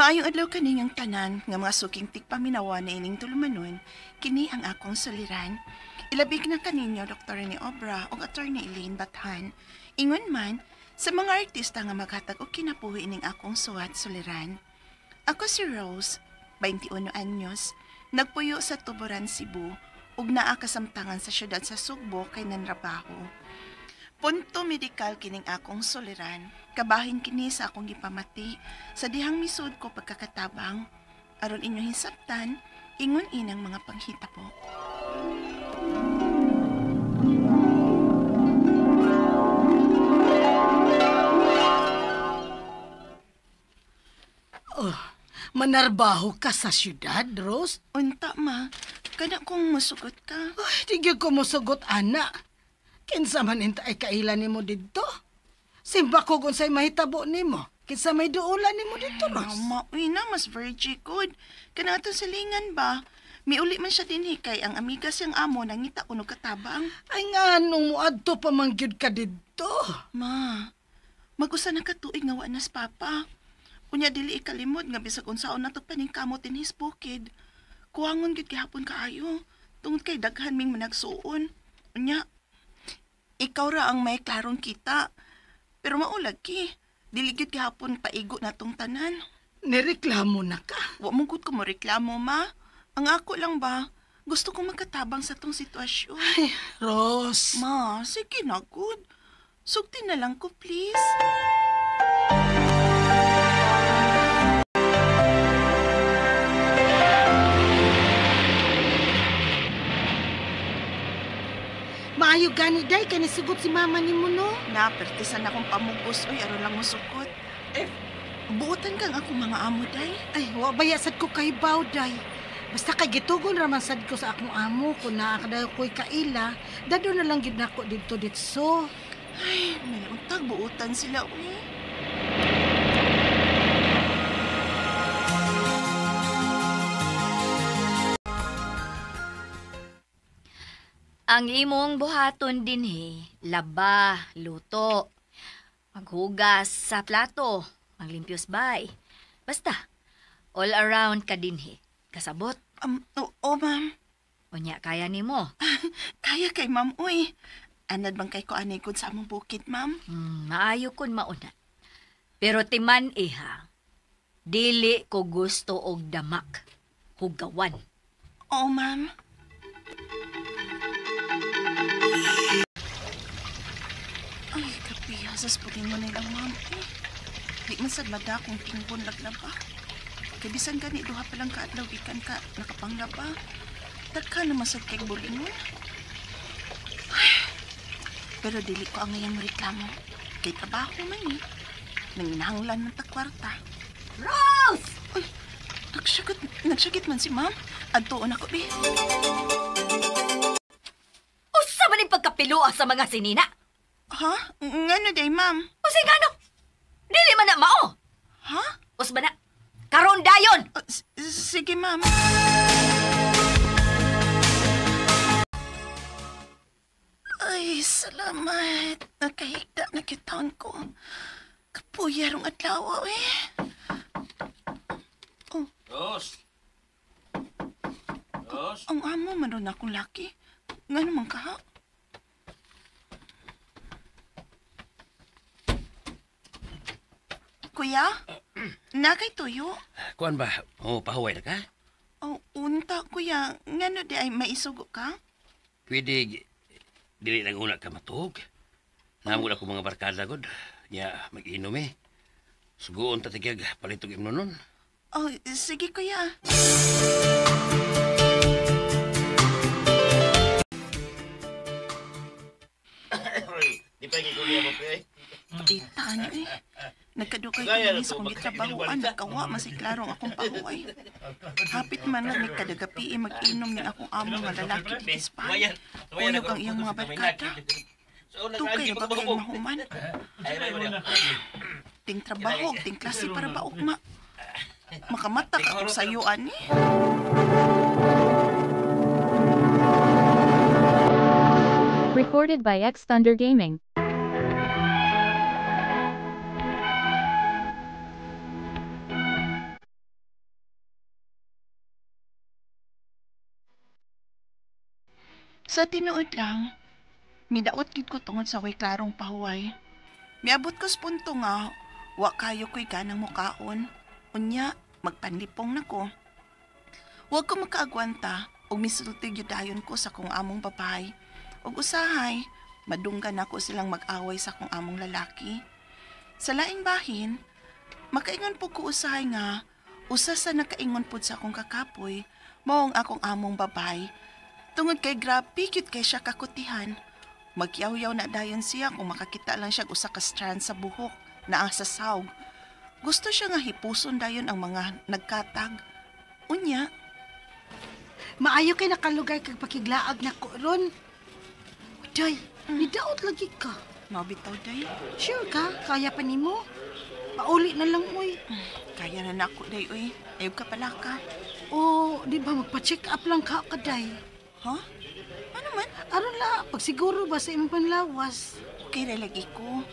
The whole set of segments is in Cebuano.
Maayong adlaw kaninyong tanan nga mga suking tigpaminawa na ining tulumanon, kini ang akong suliran. Ilabig na kaninyo Dr. Rene Obra ug Attorney Elaine Bathan. Ingon man sa mga artista nga maghatag og kinabuhi ining akong suwat suliran. Ako si Rose, 21 anyos, nagpuyo sa Tuburan, Cebu ug naa kasamtangan sa syudad sa Sugbo kay nanrabaho. Punto medikal kining akong suliran. Kabahin kini sa akong gipamati sa dihang misud ko pagkakatabang. Aron inyong hisabtan, ingon inang mga panghitabo. Oh, manarbaho ka sa syudad, Rose? Unta, ma. Kana kung musugot ka. Ay, di gyud ko musugot, ana. Kinsa man inta ay kailan nimo didto? Simba ko kung sa'y mahitabo nimo. Kinsa may duulan nimo didto, Rose? Mama, uy na, mas virgin good. Kana atong silingan ba? Miuli man siya dinhi kay ang amiga siyang amo nangita kuno katabang. Ay nga, nung muadto pa man gyud ka didto. Ma, mag-usa na ka tuig nga wa nas papa. Unya dili ikalimod nga bisag unsaon nato paningkamot dinhi sa bukid. Kuwangon gyud gihapon kaayo tungod kay daghan ming managsuon. Unya, ikaw ra ang may klarong kita. Pero maulag ki. Dili gyud gihapon paigo natong tanan. Nireklamo na ka. Wa mo gud ko mo reklamo, ma. Ang ako lang ba, gusto ko magkatabang sa tong sitwasyon. Ay, Rose. Ma, sige na gud. Sugti na lang ko, please. Maayo gani day kay nisugot si mama nimo no. Napertisan akong pamugos oy aron lang musukot. Eh, buotan kang akong mga amo day. Ay, wa baya sad ko kay baw day. Basta kay gitugon ra man sad ko sa akong amo kun naa kadayo ko'y kaila, dado na lang gyud nako didto ditso. Ay, may untag buotan sila uy. Ang imong buhaton dinhi, laba, luto, maghugas sa plato, maglimpyos bay. Basta, all around ka dinhi. Kasabot. Oo, ma'am. Unya, kaya nimo. Kaya kay ma'am, uy. Anad bang kay ko anay kun sa among bukid, ma'am? Maayo kun mauna. Pero timan, iha, dili ko gusto og damak. Hugawan. Oo, ma'am. Ay, kapiha sa spuling mo nilang, ma'am. Eh, di man sad mada kung tingbon laglaba. Kay bisan gani duha pa lang kaadlaw gikan ka nakapanglaba. Daghan naman sad kay bulingon. Ay, pero dili ko ang ngayang reklamo. Kay trabaho man eh. Nanginahanglan ng takwarta. Rose! Uy, nagsagit man si ma'am. Adtuon ako, be. Usa man yung pagkapilua sa mga sinina? Ha? Ngano day, ma'am? Usa ngano? Dili man na mao. Ha? Usba na. Karon dayon. Sige, ma'am. Ay, salamat. Nakahigda na kitaan ko. Kapuya rong adlaw, eh. Oh. Rose. Rose. Ang amo man ron akong laki. Ngano man ka? Kuya? Na kay tuyo? Kuan ba? Oh, pahuway na ka? Oh, unta, kuya. Ngano di ay maisugo ka? Pwede, dili lang una ka matuog. Namula ko mga barkada, god. Nya, mag-inom eh. Sugoon tatigag, palitog imno nun. Oh, sige, kuya. Di pa gikuliya mo, pre. Tita, ano eh. Nagkadukay ko din sa akong gitrabahoan, nagkawa, masiklarong akong pahuway. Hapit man lang nagkadagapi, mag-inom ni akong amo nga lalaki di ispay. Uyog ang iyang mga barkada. Tukay na ba kayong mahuman? Ting trabaho, ting klase para ba ugma? Makamata ka kung sayo, ani? Recorded by X Thunder Gaming. Sa tinuod lang, midaot gid ko tungod sa way klarong pahuway. Miabot ko sa punto nga, wa kayo ko'y ganang mukaon. Unya, magpanlipong na ko. Wa ko makaagwanta og misulti gyud dayon ko sa kong among babae. Og usahay, madunggan ako silang mag-away sa kong among lalaki. Sa laing bahin, makaingon po ko usahay nga, usa sa nakaingon pod sa akong kakapoy, mao ang akong among babae. Tungod kay grabe cute kay siya kakutihan. Magyaw-yaw na dayon siya kung makakita lang siya usa ka strand sa buhok na sa sawg. Gusto siya nga hipuson dayon ang mga nagkatag. Unya, Maayo kay nakalugay kag pakiglaag nako ron. Day, nidaot lagi ka. Mao bitaw day. Sure ka? Kaya pa nimo? Pauli na lang, uy. Kaya na nako day uy. Ayaw ka pala ka. O, di ba magpa-check up lang ka kaday? Ha? Ano man? Aron la, pagsiguro ba sa imong panlawas? Okay ra lagi ko.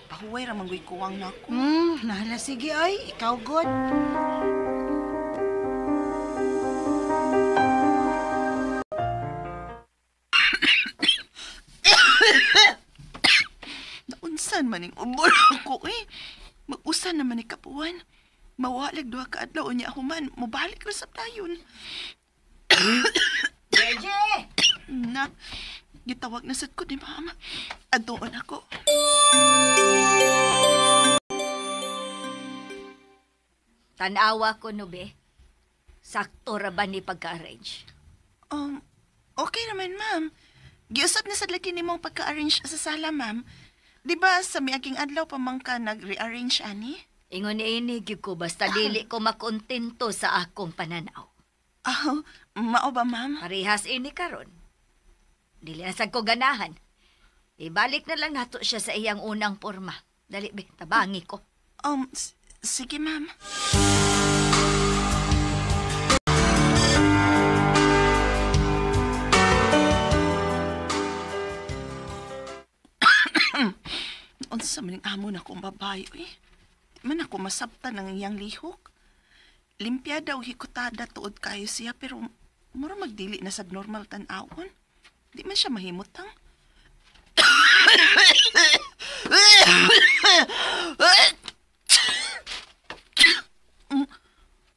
Pahuway ra manggoy kuwang nako. Nahala sige ay, ikaw god. Naunsan man ning ubor ako eh. Mag-usan naman ni kapuan. Mawalag duha ka adlaw unya human, mobalik ra sa dayon. Jeje! Na, gitawag na sad ko ni mama. Aduon ako. Tanawa ko no be. Sakto ra ba ni pagka-arrange? Okay naman, ma'am. Giusap na sad lagi nimong pagka-arrange sa sala, ma'am. Di ba sa miaging adlaw pa man ka nag-rearrange ani? Ingon ni gyud ko basta dili ko makontento sa akong pananaw. Ah, mao ba, ma'am? Parehas ini karon. Dili na sad ko ganahan. Ibalik na lang nato siya sa iyang unang porma. Dali be, tabangi ko. Sige, ma'am. Unsa man ning amo na akong babae, uy. Di man ako masabtan ang iyang lihok. Limpyada o hikutada tuod kayo siya, pero mura magdili na sa normal tan-awon. Di man siya mahimutang.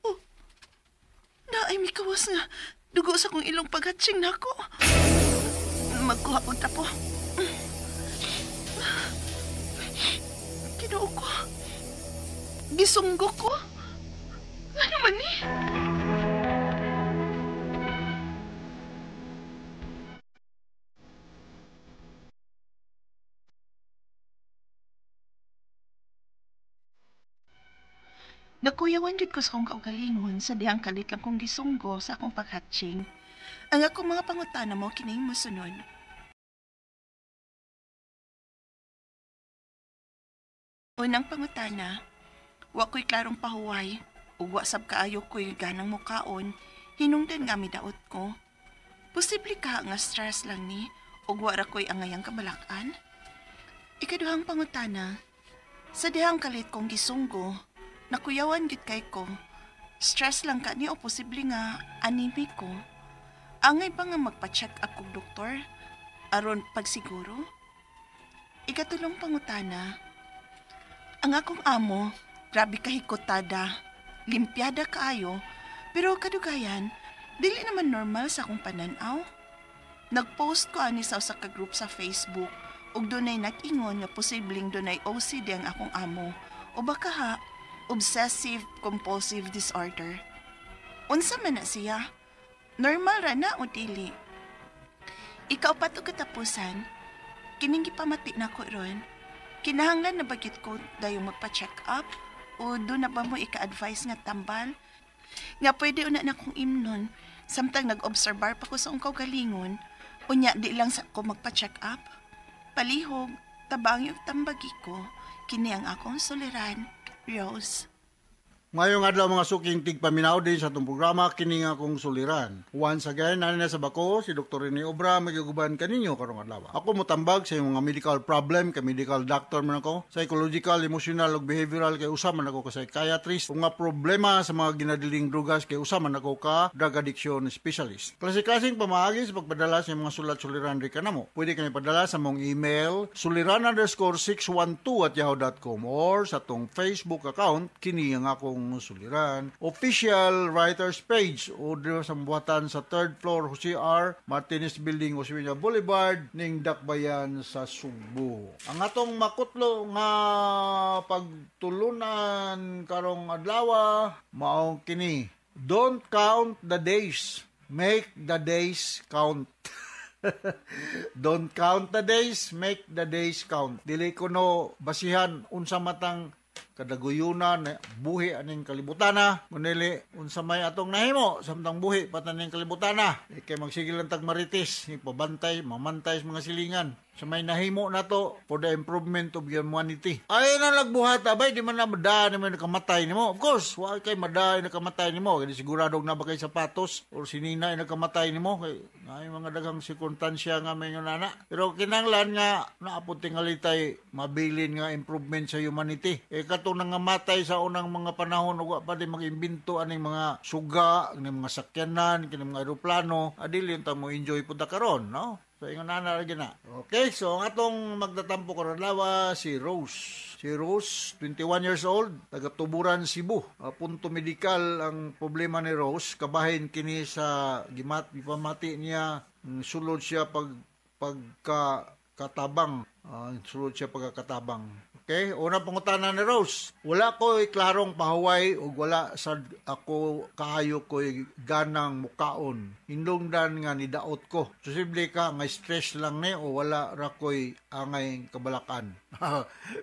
Oh, naay mikawas nga. Dugo sa kong ilong paghatsing nako. Magkuha og tapo. Kinoo ko. Gisunggo ko. Ano man ni? Nakuyawan jud ko sa akong kaugalingon sa dihang kalit lang kong gisunggo sa akong paghatching. Ang akong mga pangutana mo kining mosunod. Unang pangutana, wa ko'y klarong pahuway, ug wa sab kaayo ko'y ganang mukaon, hinungdan nga midaot ko. Posible ka nga stress lang ni, ug wa ra ko'y angayang kabalak-an. Ikaduhang pangutana, sa dihang kalit kong gisunggo, nakuyawan gid kay ko. Stress lang ka ni o posible nga anemic ko. Angay ba nga magpa-check up kog doktor? Aron pagsiguro? Ikatulong pangutana, ang akong amo, grabe kahikotada, limpiada kaayo, pero kadugayan, dili naman normal sa akong pananaw. Nagpost ko ani sa usa ka group sa Facebook ug dunay nag-ingon nga posibleng dunay OCD ang akong amo o baka ha, obsessive compulsive disorder. Unsa man na siya? Normal ra na o dili? Ikaupat og katapusan, kining gipamati na ko ron. Kinahanglan na ba gyud ko dayong magpa-check up o do na ba mo ika-advise nga tambal? Nga pwede una na kong imnon samtang nag-obserbar pa ko sa akong kaugalingon, unya di lang sa ko magpa-check up. Palihog, tabangi og tambagi ko, kini ang akong suliran, Rose. Ngayong adlaw, mga suking tigpaminaw din sa atong programa, kini nga akong suliran. Once again, nani na sa bako si Dr. Rene Obra, magiguban kaninyo karong adlaw. Ako motambag sa imong mga medical problem kay medical doctor man ako, psychological, emotional ug behavioral kay usa man ako ka psychiatrist, ug nga problema sa mga ginadiling drugas kay usa man ako ka drug addiction specialist. Klase-klaseng pamaagi sa pagpadala sa imong mga sulat suliran ri kanamo. Pwede kami padala sa mong email suliran_612@yahoo.com or sa atong Facebook account, kini ang akong suliran official writers page, o diri sa buhatan sa third floor, Jose R. Martinez Building, Osmeña Boulevard, ning Dakbayan sa Sugbo. Ang atong makutlo nga pagtulunan karong adlaw mao kini: Don't count the days, make the days count. Don't count the days, make the days count. Dili ko no basihan unsa matang kadaguyunan na buhi aning kalibutana, kunili unsa may atong nahimo samtang buhi pa ta ning kalibutana. E kay magsigil lang tag marites, ipabantay, mamantay sa mga silingan sa may nahimo nato for the improvement of humanity. Ay na nagbuhat abay, di man na madaan ni may nakamatay nimo. Of course, wa kay madaan nakamatay nimo. Kay sigurado na ba kay sapatos or sinina ay nakamatay nimo kay naay mga daghang sirkunstansya nga may nana. Pero kinahanglan nga naapod tingali tay mabilin nga improvement sa humanity. E katong nangamatay sa unang mga panahon ug wa pa di mag-imbento aning mga suga, aning mga sakyanan, kining mga eroplano, adili ta mo enjoy pud ta karon, no? So, ingon na lagi na. Okay, so ang atong magtatampo karon adlaw si Rose. Si Rose, 21 years old, taga Tuburan, Cebu. Punto medikal ang problema ni Rose. Kabahin kini sa gimat ipamati niya, sulod siya pagka katabang. Sulod siya pagkakatabang. Okay, unang pangutana ni Rose. Wala ko'y klarong pahuway ug wala sad ako kaayo ko'y ganang mukaon. Hinungdan nga nidaot ko. Posible ka nga stress lang ni o wala ra ko'y angay kabalakan.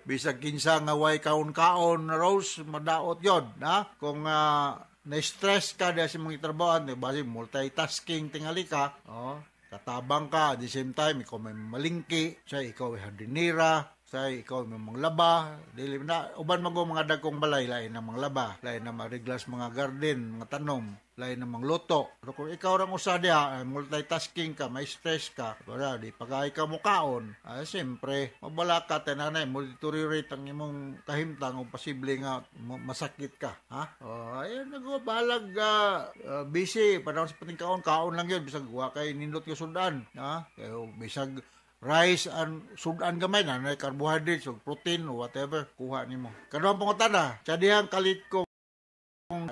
Bisag kinsa nga way kaon-kaon, Rose, madaot yon, ha? Kung na-stress ka dahil sa mga trabaho, di ba, multitasking tingali ka, oh, katabang ka, at the same time, ikaw may malingki, say ikaw ay hardinera, say ikaw may manglaba, dili na uban man ko mga dagkong balay, lain na manglaba, lain na mariglas mga garden, mga tanom, lain na mangluto. Pero kung ikaw rang usa diha, multitasking ka, may stress ka, wala di pagay ka mukaon, ay siyempre mabala ka tananay, mo-deteriorate ang imong kahimtang o posible nga masakit ka, ha? Oh, ayun nago balag busy panahon sa pating kaon, kaon lang yun bisag wa kay nindot ka sudan, ha? Kay bisag rice and sudan gamay na na carbohydrates o protein o whatever kuha nimo. Kaduhang pangutana, sa dihang kalit ko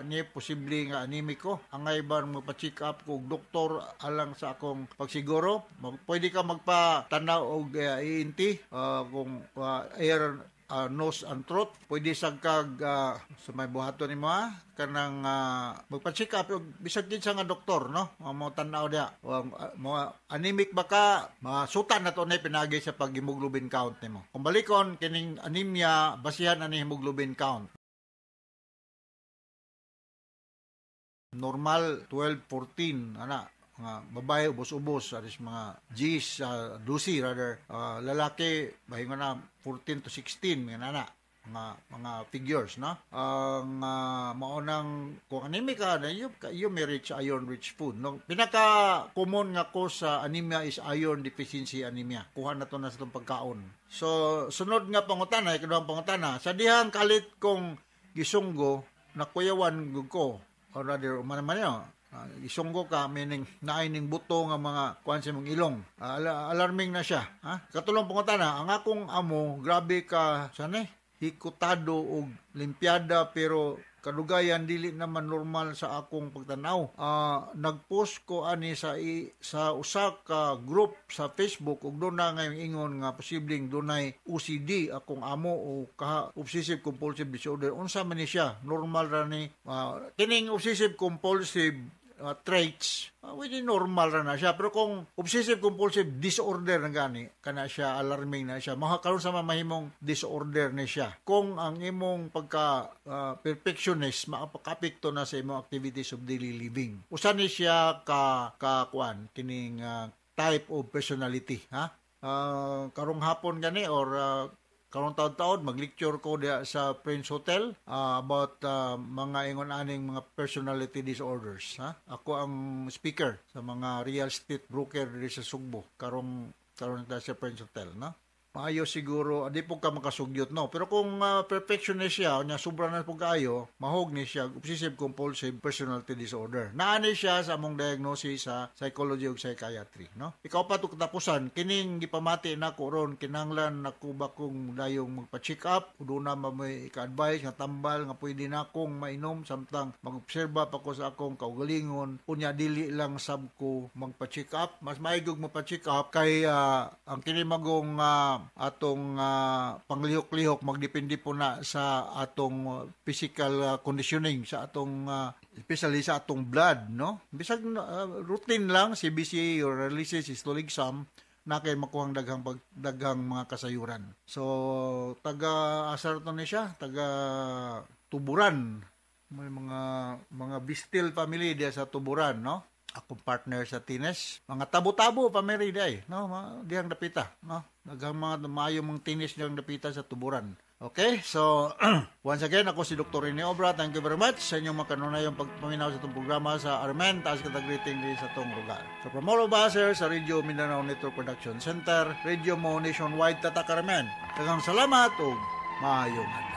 ni posible nga anemic ko. Angay ba magpa-check up ko og doktor alang sa akong pagsiguro? Pwede ka magpa-tanaw og ENT kung ear, nose and throat. Pwede sa kag sa may buhaton nimo kanang magpa-check up og bisag kinsa nga doktor, no? Mo tan-aw diha. Mo anemic ba ka, masutan na to na pinagi sa pag-hemoglobin count nimo. Kung balikon kining anemia, basihan ani hemoglobin count. Normal 12, 14 ana mga babae ubos-ubos aris mga G's, 12 rather, lalaki bahingon na 14 to 16 mga nana mga figures, no? Ang maunang kung anemic ka na you may rich iron rich food, no? Pinaka common nga cause sa anemia is iron deficiency anemia. Kuha na to na sa itong pagkaon. So sunod nga pangutana, ikaduhang pangutana, sa dihang kalit kong gisunggo nakuyawan gud ko or rather man man yun. Isunggo ka meaning naay ning buto nga mga kuan sa imong ilong. Alarming na siya, ha? Katulong pangutana, ang akong amo grabe ka sana hikutado og limpiada pero kadugayan dili naman normal sa akong pagtanaw. Nagpost ko ani sa usa ka group sa Facebook ug doon na ngayong ingon nga posibleng dunay OCD akong amo o ka obsessive compulsive disorder. Unsa man ni siya? Normal ra ni kining obsessive compulsive traits, within normal ra na siya. Pero kung obsessive compulsive disorder na gani, kana siya alarming na siya. Makakaroon sa mamahimong disorder ni siya. Kung ang imong pagka perfectionist, makapakapikto na sa imong activities of daily living. Usa ni siya ka kuan kining type of personality, ha? Karong hapon gani or Karong taon-taon mag-lecture ko diha sa Prince Hotel about mga ingon aning mga personality disorders, ha. Ako ang speaker sa mga real estate broker diri sa Sugbo karong karon ta sa Prince Hotel, no. Maayo siguro, di po ka makasugyot, no. Pero kung perfectionist siya, nya sobra na po kaayo, mahog ni siya obsessive compulsive personality disorder. Naani siya sa among diagnosis sa psychology ug psychiatry, no. Ikaw pa to katapusan, kining gipamati nako ron, kinahanglan nako ba kung dayong magpa-check up, duna ba may ika-advise nga tambal nga pwede na akong mainom samtang mag-obserba pa ko sa akong kaugalingon, unya dili lang sab ko magpa-check up, mas maigog magpa-check up kay ang kini magong atong panglihok-lihok magdepende po na sa atong physical conditioning, sa atong especially sa atong blood, no. Bisag routine lang CBC or releases stool exam na kay makuhang daghang daghang mga kasayuran. So taga asar to ni siya, taga Tuburan, may mga Bistil family diya sa Tuburan, no. Akong partner sa tennis, mga tabo-tabo family diay, no, dihang dapita, no. Daghang mga maayo mga tennis dihang dapita sa Tuburan. Okay, so once again, ako si Dr. Rene Obra. Thank you very much sa inyong makanunayong pagpaminaw sa itong programa sa Armen. Taas katag greeting din sa itong lugar. So from all of us here sa Radio Mindanao Network Production Center, Radio Mo Nationwide, Tatak Armen. Daghang salamat ug maayong adlaw.